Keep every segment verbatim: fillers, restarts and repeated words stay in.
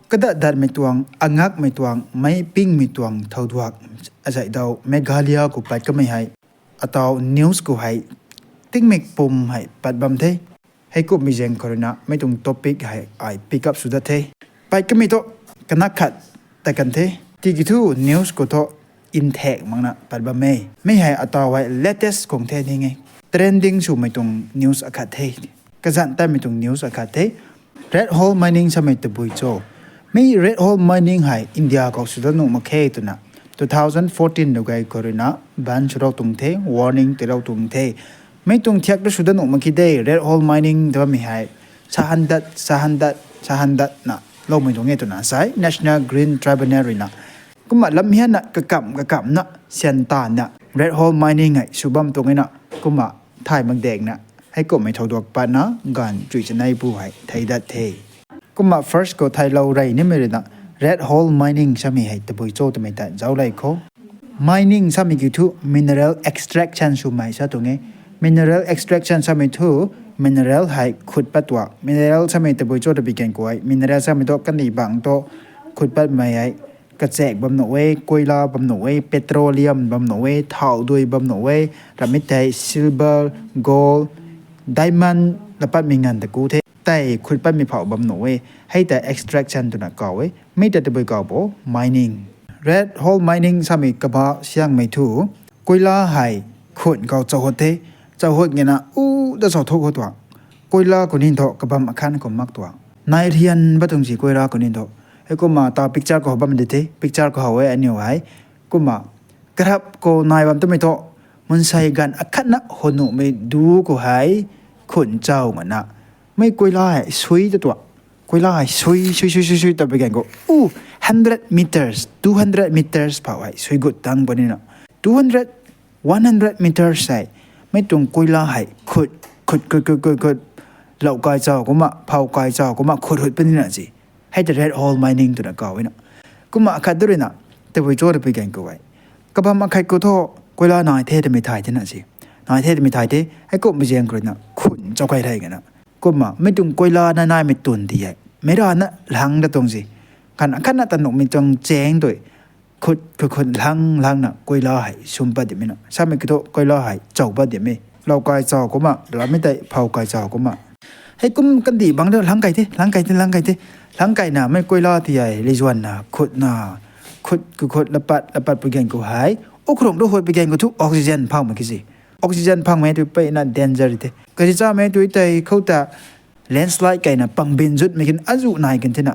Kadat datmei tuang, angakmei tuang, meic pingmei tuang thouduak azei daw Meghalaya khou pat kamei hei, ataw news khou hei, tingmik pum hei pat bam the. Heikumhmei zaeng khou ruina mei tuang topic hei ai pick up sw dat the. Pat kamei thu, kanak khat ta kan the. Tiki thu news khou thu inthek makna pat bam e. Mei hei ataw hei latest khang the ning e. Trending swmei tuang news akhat the. Kazanc tatmei tuang news akhat the. Red hole mining samei tabui cho? Mi red hole mining hei India khou sw dat nuh mak khe twna two thousand fourteen rui gay khou ruina ban swlou tuang the, warning tiilou tuang the. Mei tuang thiak tu sw dat nuh mak khe de, red hole mining ta bammei hei sahan dat, sahan dat, sahan datna loumei tuang e twna sa e National Green Tribunal ruina. Kumna lam hianna kakamh kakamhna syan tanna red hole mining hei sw bam tuang e na, kumna thay mak daengna, heikumhmei thouduak patna ganv chui chanei pu hei thei dat the. Kumna first khou theilou rey nimei ruina, red hole mining samei hei tabui cho twmei ta zauclei khou. Mining samei kiu thu mineral extraction swmei sa tuang e. Mineral extraction samei thu mineral hei khut pat tuang. Mineral samei tabui cho twpui gan khou hei, mineral samei thu kandih bangc thu khut patmei hei, kachaek bam nuh e, koila bam nuh e, petroleum bam nuh e, thau dui bam nuh e, ramei tei silver, gold, diamond la patmei nganv ta ku the, tei khut patmei phauh bam nuh e. Hei tei extraction twna kaw e. Mi ta tabui kaw bo mining. Red hole mining samei kaba siangmei thu, koila hei khun khou chauhut the, chauhut nge na u da chau thuk khou tuang. Koila khou nin thu kabam akhan khou mak tuang. Nai rian ba tuang si koila khou nin thu. Heikumna ta picture khou bam di the, picture khou how e aniu hei. Kumna karap khou nai bam twmei thu, mansei ganv akhatna hwn nuhmei du khou hei khun chau ngana, mei koila hei sui ta tuang. Koila hei sui sui sui sui sui ta bi gan khou, u, hundred meters, two hundred meters phauh hei sui gut tang punina, two hundred, one hundred meters hei, mei tuang koila hei khut, khut khut khut khut khut, lou kai chau kumna, phau kai chau kumna khut hut punina si. Hei ta red hole mining twna kaw e na. Kumna akhat du ruina, tabui cho twpui gan khou hei, kabam akhat khou thu koila nai the twmei thay the na si. Nai the twmei thay the, heikumhmei zaeng khou ruina khun chau kai rey ngana. Kumna mei tuang koila nai naimei tun ti hei, meic rana lhang dat tuang si. Ganv akhatna ta nuhmei tuang chaeng tui, khut khut khut lhang lhangna koila hei sum pat dimei na. Samei kiu thu koila hei chau pat dimei, lou kai chau kumna, ramei tei phau kai chau kumna. Heikum kandih bangc thu lhang kai the, lhang kai the, lhang kai the. Lhang kaina mei koila ti hei leizuanna khutna, khut khut khut lapat lapat pui gan khou hei, u khurung tu hut pui gan khou thu oxygen phangmei ki si. Oxygen phangmei tu peyna danger the. Kazi chamei tu tei khou ta landslide kaina pangbin zutmei kin azuh nai kan thena.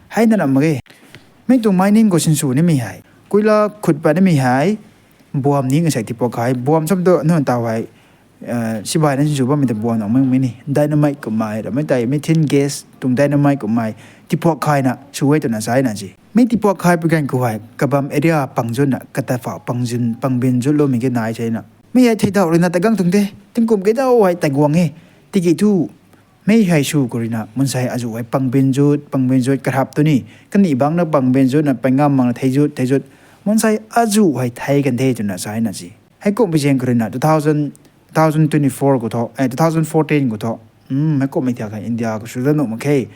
Hei nana mak ge. Mei tuang mining khou sinsw nimei hei, koila khut pat nimei hei, buam ni ngasek tiipuak khay, buam sam tu nunc taw hei, sibai na sinsw bammei ta buam nang makmei ni, dynamite kummei, ramei tei methane gas tuang dynamite kummei, tiipuak khayna sw e twna sa na si. Mei tiipuak khay pui gan khou hei kabam area pang zutna kata phauh pangbin zutloumei ki nai sana. Mei hei theidauh ruina ta gang tuang the, tingkum kei dau hei ta guang e. Tiki thu, mei hei sw khou ruina mansei azuh hei pangbin zut, pangbin zut karap tu ni, kandih bangcna pangbin zutna pei ngam makna thei zut, thei zut, mansei azuh hei thei kan the twna sa na si. Heikumhmei zaeng khou ruina two thousand, two thousand twenty-four khou thu, eh, two thousand fourteen khou thu, heikumhmei thiak hei India khou sw dat nuh mak khe,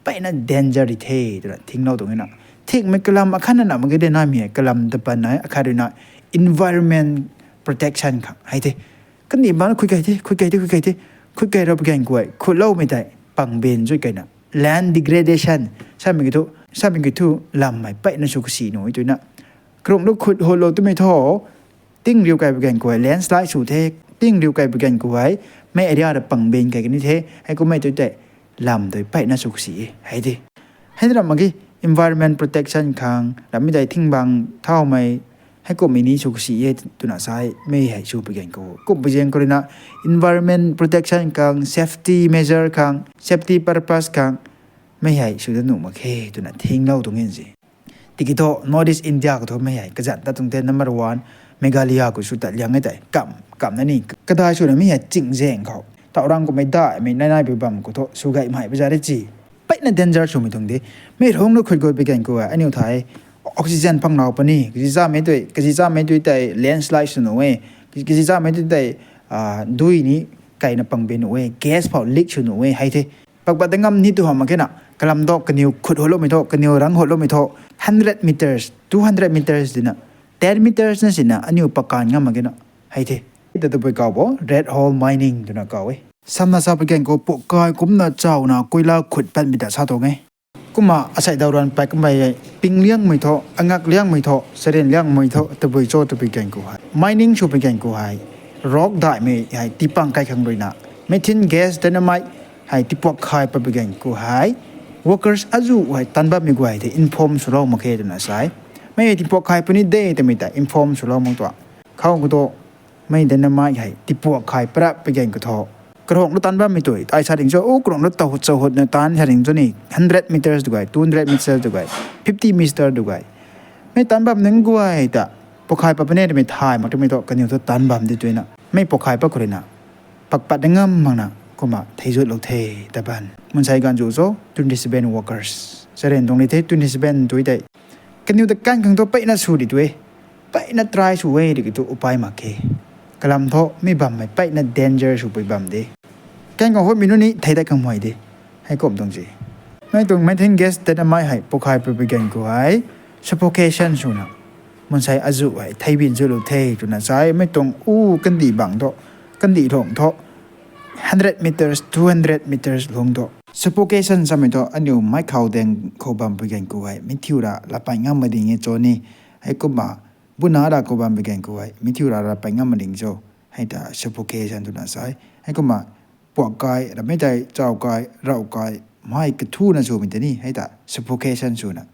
peyna danger di the twna thinglou tuang na. Thingmei kalam akhatna na mak ge de naimei hei, kalam ta pan na akhat ruina environment protection khang hei the. Kandih bangcna khut kai the, khut kai the, khut kai the, khut kai rap gan khou hei khutloumei tei pangbin zut kaina, land degradation samei ki thu, samei ki thu lam hei peyna sw kasi nuh e twna. Karung tu khut hutlou twmei thu, tingriu kai pui gan khou hei landslide sw the, tingriu kai pui gan khou hei mei area ta pangbin kai kani the, heikumhmei tu tei lam tei peyna sw kasi e hei de. Hei ramh mak ge, environment protection khang, ramei tei thingbang thaumei, heikumhmei ni sw kasi e twna sa e, mei hei sw pui gan khou. Kumhpui zaeng khou ruina environment protection khang, safety measure khang, safety purpose khang, mei hei sw dat nuh mak khe twna thinglou tuang e si. Tiki thu North East India khou thu mei hei kazanc tat tuang the number one, Meghalaya khou sw tat liang e tei, kam, kamna ni, kadai swna mei hei ching zaeng khou, tauh rang kummei daihmei nai nai pui bam khou thu sw gaymei pui za re chi. Peyna danger swmei tuang de. Mei rungc na khut gut pui gan khou hei aniu thei oxygen phang nau puni, kazi chamei tu, kazi chamei tu tei landslide sw nuh e, kazi chamei tu tei dui ni kaina pangbin nuh e, gas phauh leak sw nuh e hei the. Pakpat ta ngam ni tu hamh mak khe na. Kalam thu kaniw khut hutloumei thu, kaniw rang hutloumei thu, hundred meters, two hundred meters dina, ten meters na sina aniu pakan ngam mak ge na. Hei the. Hei ta tabui kaw bo, red hole mining twna kaw e. Samna sa pui gan khou puakkai kumcna chawna koila khut patmei ta sa tuang e. Kumna asei daw ruan pat kummei e, ping liangmei thu, angak liangmei thu, sarin liangmei thu, tabui cho twpui gan khou hei, mining sw pui gan khou hei, rock daihmei hei tipang kai khang ruina, methane gas, dynamite hei tipuak khai pat pui gan khou hei, workers azuh hei tan bammei guay tei inform swlou mak khe twna sa e. Mei hei tipuak khai puni de twmei ta inform swlou mak tuang. Khou khou thu, mei dynamite hei tipuak khai parap pui gan khou thu, karang lu tan bammei tui ai sa ding cho, u karang lu tahut chahutna tan sa ding cho ni, hundred meters tu gay, two hundred meters tu gay, fifty meter tu gay. Mei tan bam ning guay ta, puakkhai pat puni twmei thay mak twmei thu kaniw thu tan bam di tuina, mei puakkhai pat khou ruina, pakpat da ngam makna kumna thei zutlou the, ta ban. Mansei ganv zu cho, twenty seven workers. Sarin tuang ni the, twenty seven tui tei. Kaniw ta kan khang thu peyna sw di tui. Peyna try sw e di ki thu upai mak khe. Kalam thu mi bammei peyna danger sw pui bam de. Kan khang hutmei nunc ni thei dat khang mei de. Hei kum tuang si. Mei tuang methane gas dynamite hei puakkhai pat pui gan khou hei, suffocation swna, mansei azuh hei thei bin zutlou the twna sa e. Mei tuang u kandih bang thu, kandih lung thu, hundred meters, two hundred meters lung thu, suffocation samei thu aniu mei khou deng khou bam pui gan khou hei, mi thiu ra la pat ngam mak ding e cho ni. Heikumna, buna ra khou bam pui gan khou hei, mi thiu ra la pat ngam mak ding cho. Hei ta suffocation twna sa e. Heikumna, puakkai, ramei tei chawkai, rawkai, mei kathuna swmei tei ni, hei ta suffocation swna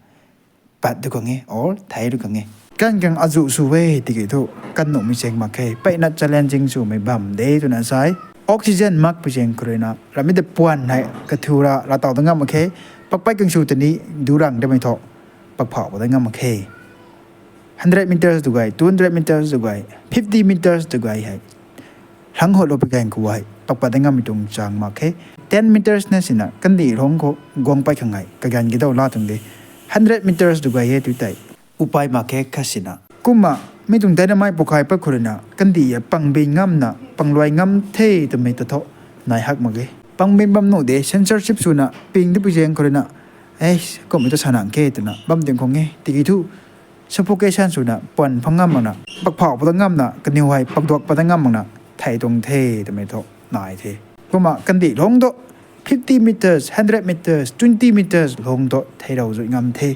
pat du khang e, or thei du khang e. Kan khang azuh sw e tiki thu, kan nuhmei chaeng mak khe, peyna challenging swmei bam de twna sa e. Oxygen mak pui chaeng khou ruina, ramei tei puan hei kathiu ra, ra taw da ngam mak khe, pakpat khang sw tei ni, du rang damei thu, pakphau pat da ngam mak khe. Hundred meters tu gay, two hundred meters tu gay, fifty meters tu gay hei, lang hot lou pui gan khou hei, pakpat da ngammei tuang chang mak khe. Ten meters na sina, kandih lung khou guang pat khang hei, kaganv ki daw la tuang de. Hundred meters tu gay e tui tei, upai mak khe kha sina. Kumna, mi tuang dynamite puakkhai pat khou ruina, kandih a pang bin ngamna, pang luai ngam the twmei ta thu, nai hak mak ge. Pang bin bam nuh de, censorship swna, ping di pui chaeng khou ruina, e, kummei ta sa nang khe twna, bam ding khang e, tiki thu, suffocation swna, puan phang ngam makna, pakphau pat da ngamna, kaniw hei pakduak pat da ngam makna, thei tuang the twmei thu, nai the. Kumna kandih lung thu, fifty meters, hundred meters, twenty meters lung thu, thei rau zui ngam the.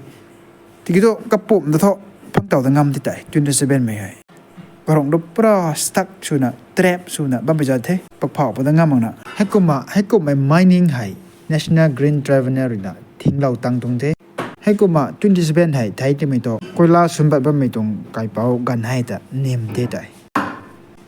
Tiki thu, kapumc ta thu, phang taw da ngam ti tei, twenty seven mei hei. Karang lu pura stuck swna, trap swna, bam pui zat the, pakphau pat da ngam makna. Heikumna, heikumhmei mining hei, National Green Tribunal ruina, thinglou tang tuang the. Heikumna twenty seven hei thei timei thu, koila swn pat bammei tuang kaipouc ganv hei ta nim the tei.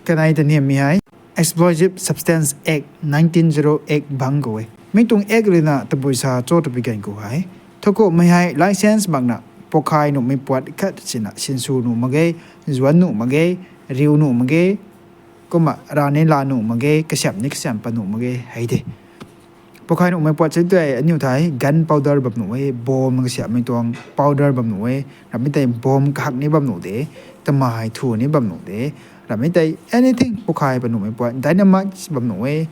Kanei ta nimmei hei, Explosive Substance Act nineteen zero eight bang khou e. Mi tuang act ruina tabui sa cho twpui gan khou hei, thowkumhmei hei license makna, puakkhai nuhmei puat khat sina sinsw nuh mak ge, zuanc nuh mak ge, riu nuh mak ge, kumna rani la nuh mak ge, kasiamh ni kasiamh pat nuh mak ge, hei de. Puakkhai nuhmei puat se tei aniu thei, gunpowder bam nuh e, bomb kasiamhmei tuang powder bam nuh e, ramei tei bomb kahak ni bam nuh de, tamei thu ni bam nuh de, ramei tei anything puakkhai pat nuhmei puat, dynamite bam nuh e,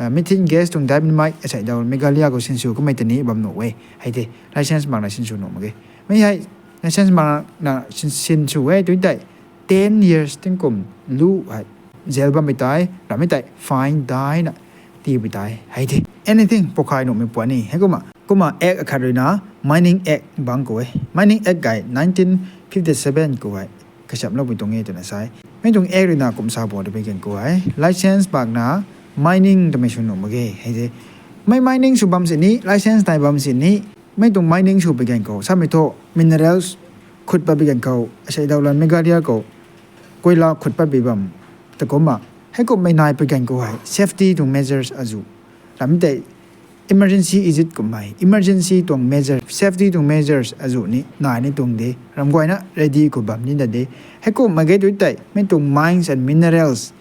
methane gas tuang dynamite asei daw Meghalaya khou sinsw kamei tei ni bam nuh e, hei de, license makna sinsw nuh mak ge. Mi hei, license makna sin, sinsw e tui tei, ten years tingkum lu hei, jail bammei tei, ramei tei fine daina, tipui tei, hei de. Anything puakkhai nuhmei puat ni, heikumna, kumna act akhat ruina, Mining Act bang khou e. Mining Act gay nineteen fifty seven khou hei, kasiamhloupui tuang e twna sa e. Mi tuang act ruina kum sa bo twpui gan khou hei, license makna, mining twmei sw nuh mak ge, hei de. Mi mining sw bam sini, license nai bam sini, mi tuang mining sw pui gan khou, samei thu minerals khut pat pui gan khou, asei daw lan Meghalaya khou, koila khut pat pui bam, takumna, heikumhmei nai pui gan khou hei, safety tuang measures azuh, ramei tei emergency exit kummei, emergency tuang measure, safety tuang measures azuh ni nai ni tuang de, ramh guayna ready khou bam ni da de. Heikumhmei ge tui tei, mi tuang Mines and Minerals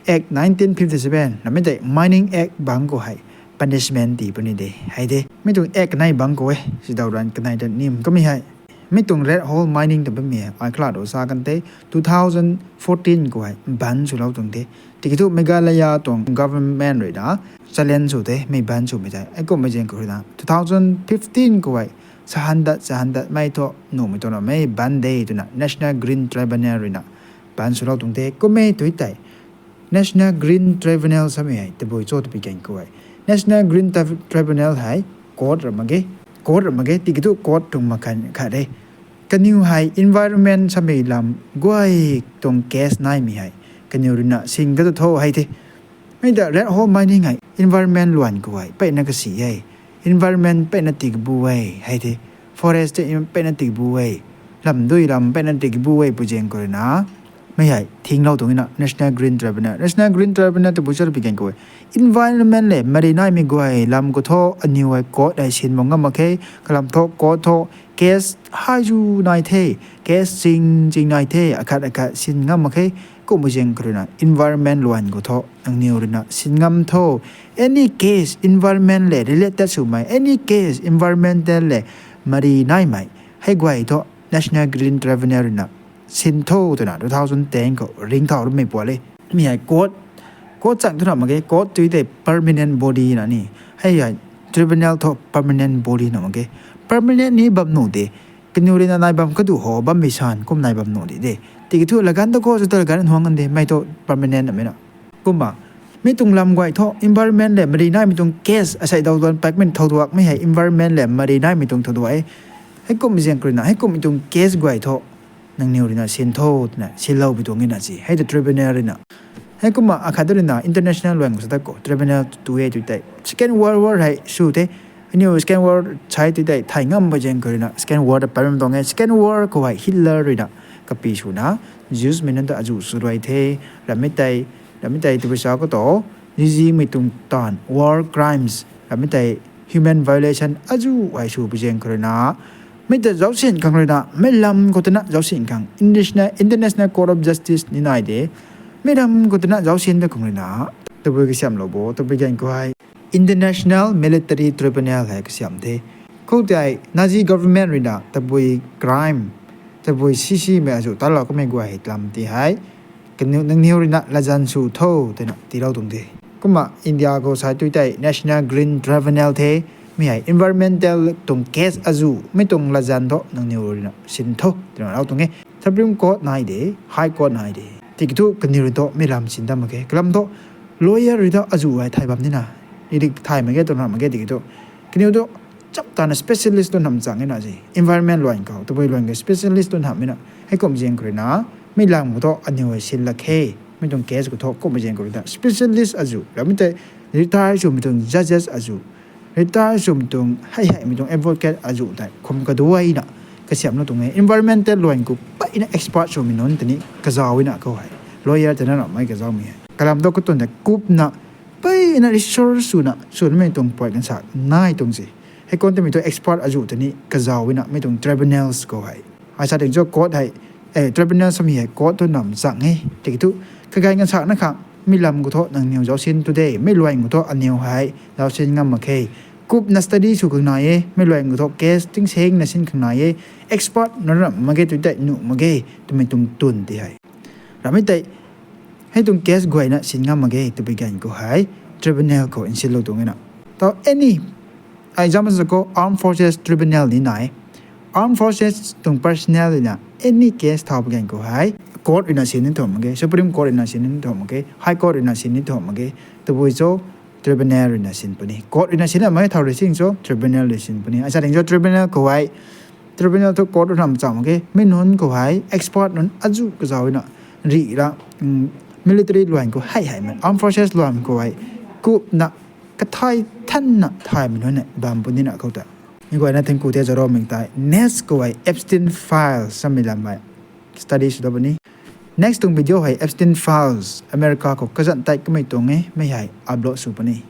Act nineteen fifty seven, ramei tei Mining Act bang khou hei, punishment tii puni de, hei de. Mi tuang act kanei bang khou e, sidaw ruan kanei ta nim kamei hei. Mi tuang red hole mining ta bammei ai khala do sa kan the, two thousand fourteen khou hei ban swlou tuang the. Tiki thu Meghalaya tuang government rui na challenge sw the, mi ban swmei tei. Heikumhmei zaeng khou rui na two thousand fifteen khou hei sahan dat, sahan datmei thu nuhmei tuang na mei ban de twna National Green Tribunal rui na ban swlou tuang the. Kummei tu tei National Green Tribunal samei hei tabui cho twpui gan khou hei, National Green Tri-, Tribunal hei court ra mak ge, court ra mak ge, tiki thu court tuang mak khan khat de. Kaniw hei environment samei lam guay tuang case naimei hei kaniw rui na sin ka tu tho hei the. Mei ta red hole mining hei environment luan khou hei mpeyna kasi e. Environment mpeyna tii kabu e hei the. Forest tei mpeyna tii kabu e. Lam dui lam mpeyna tii kabu e pui zaeng khou rui na mei hei thinglou tuang na National Green Tribunal. National Green Tribunal tabui cho twpui gan khou hei, environment le mari naimei guay lam khou thu aniw hei court hei sin mak ngam mak khe, kalam thu court thu case hei zu nai the, case ching ching nai the, akhat akhat sin ngam mak khe. Kummei zaeng khou rui na environment luan khou thu nangniw rui na sin ngam tho. Any case environment le related swmei, any case environmental le mari naimei, hei guay thu National Green Tribunal rui na sin tho twna two thousand ten khou ring thau rumei puat le. Mi hei court, court chang twna mak ge, court tu tei permanent body na ni. Hei hei tribunal thu permanent body na mak ge. Permanent ni bam nuh de. Kaniw rui na nai bam kadu ho, bammei san kum nai bam nuh di de. Tiki thu lagan ta khou chu ta lagan huang kan de, mei thu permanent na mei na. Kumna mi tuang lam guay thu environment le mari naimei tuang case asei dau duan pakmei thouduakmei hei environment le mari naimei tuang thouduak e. Heikumhmei zaeng khou rui na heikumhmei tuang case guay thu nangniw rui na sin tho twna sinlou pui tuang e na si. Hei ta tribunal rui na. Heikumna akhat rui na international luan khou sa ta khou tribunal tu e tu tei Second World War hei sw the. Aniw Second War sai tu tei thay ngam pui zaeng khou rui na Second War ta pat bam tuang e. Second War khou hei Hitler rui na kapi swna Jews mei nunc ta azu sw ruai the. Ramei tei, ramei tei tabui sa khou thu zizimei tuang taanv, war crimes, ramei tei human violation azu hei sw pui zaeng khou rui na mei ta zaucsin khang rui na mei lam khou twna zaucsin khang International, International Court of Justice ni nai de. Mei lam khou twna zaucsin ta khang rui na tabui kasiamhlou bo, tabui gan khou hei International Military Tribunal hei kasiam the. Khoutei Nazi government rui na tabui crime, tabui sisimei azu talou kamei guay hei lam ti hei kaniw, nangniw rui na latzan sw tho twna tiilou tuang de. Kumna India khou sai tu tei National Green Tribunal the. Mi hei environmental tuang case azu mei tuang latzan thu nangniw rui na sin tho twna lou tuang e. Supreme Court nai de, High Court nai de. Tiki thu kaniw rui thu mei lam sin dam mak ge. Kalam thu lawyer rui thu azu hei thay bam nina. Idik thay mak ge, tuang ram mak ge tiki thu kaniw thu chap tana specialist tu nam chang e na si. Environment luan khou, tabui luan khou specialist tu nam e na. Heikumhmei zaeng khou rui na mei lam khou thu aniw hei sin lak khe. Mei tuang case khou thu kumhmei zaeng khou rui na specialist azu, ramei tei retire swmei tuang judges azu, retire swmei tuang hei heimei tuang advocate azu tei khum kaduai na kasiamhlou tuang e. Environmental luan khou mpeyna expert swmei nunc tei ni kazauc e na khou hei. Lawyer tei na ramei kazaucmei hei. Kalam thu katuang tei kupna mpeyna research swna, swmei tuang puat kan sa nai tuang si. Heikum twmei thu expert azu tei ni kazauc e na mei tuang tribunals khou hei. Ai sa ding cho court hei, eh, tribunal samei hei court thu nam chang e. Tiki thu kagay kan sa na khang mei lam khou thu nangniw zaucsin tu de, mei luan khou thu aniw hei zaucsin ngam mak khe. Kupna study sw khang nai e, mei luan khou thu case tingsengna sin khang nai e. Expert na ram mak ge tu tei nuh mak ge twmei tuang twn ti hei. Ramei tei hei tuang case guayna sin ngam mak ge twpui gan khou hei tribunal khou nsinlou tuang e na. Tau any, example sa khou armed forces tribunal ni nai. Armed forces tuang personnel rui na any case thau pui gan khou hei court rui na sin ni tho mak ge, Supreme Court rui na sin ni tho mak ge, High Court rui na sin ni tho mak ge, tabui cho tribunal rui na sin puni. Court rui na sin na mak ge, thau rui sin cho tribunal rui sin puni. Ai sa ding cho tribunal khou hei, tribunal thu court rui nam chang mak ge, mei nunc khou hei expert nunc azu kazauc na rih ra, military luan khou hei heimei, armed forces luan khou hei kupna kathai thanna thaymei nunc hei bam puni na khou ta. Mei guayna thank you the zaroumei tei. Next khou hei Epstein Files samei lam hei study sw da puni. Next tuang video hei Epstein Files, America khou kazanc tei kamei tuang e, mei hei upload sw puni.